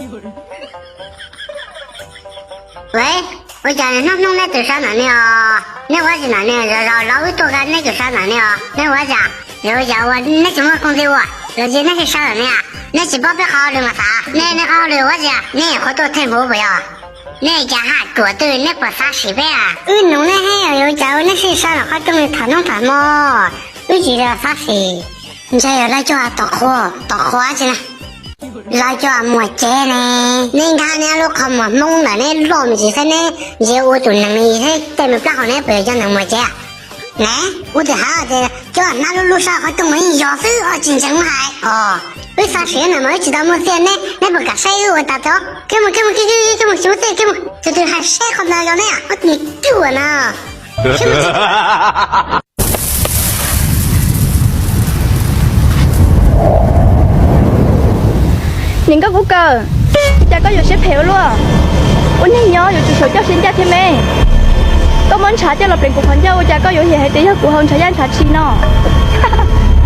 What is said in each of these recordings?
Ua cas hnub hnub neb txawm sab ntawm ne os? Neb ua tsi ntawm ne? Zaum zaum los wb tuaj nqa neb txawm sab ntawm ne os. Neb ua tsi? Yog ua cas ua neb tsis muaj koom tij ua los cia neb thiaj sab ntawm ne? Neb tsis paub peb qhov hauj lwm mas xav, neb neb qhov hauj lwm ua tsi? Neb nyuam qhuav tuaj them hauv puas yog? Neb cas haj ruam twg neb puas xav sim peb a? Wb nug neb thiab, yog ua cas ua neb thiaj sab ntawm qhov rooj tham noob tham hmo? Wb tsis xav sim. Ntshai yog lawv coj tom qhua, tom qhua tsi na. Lawv coj mus tsev ne. Neb nkag neb lub qhov muag Hmoob ntawm neb loj me ntsis thiab neb ntsia ua tus nees li thiab tej me plab hau neb puas yog cov nees muag tsev? Ne, ua tus hais tias coj hnab lub lub sab qhov rooj mas yeej yog xwb os, tsis ntseeg muab hais os. Wb xav sim na mas wb tsis tau muaj txiaj, neb neb puas kam saib wb ua tas tso? Khiav mus, khiav mus, khiav, khiav, khiav mus, tsis muaj txiaj, khiav mus. Tus twg hais saib qhov ntawd yog neb, ob tug niag cuag na. Niam Nkauj Kub Kawm, ua cas koj yuav siab phem ua luaj? Ua neeg nyob yuav tsum xyaum coj siab ncaj thiab me. Koj muab ntshav coj los pleev kuv qhov ncauj, ua cas koj yuav hais tias yog kuv haus ntshav yaj ntshav tshis no?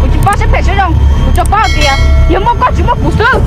Kuv tsis paub siab phem siab zoo, kuv tsuas paub hais tias yog muaj koj tsis muaj kuv xwb.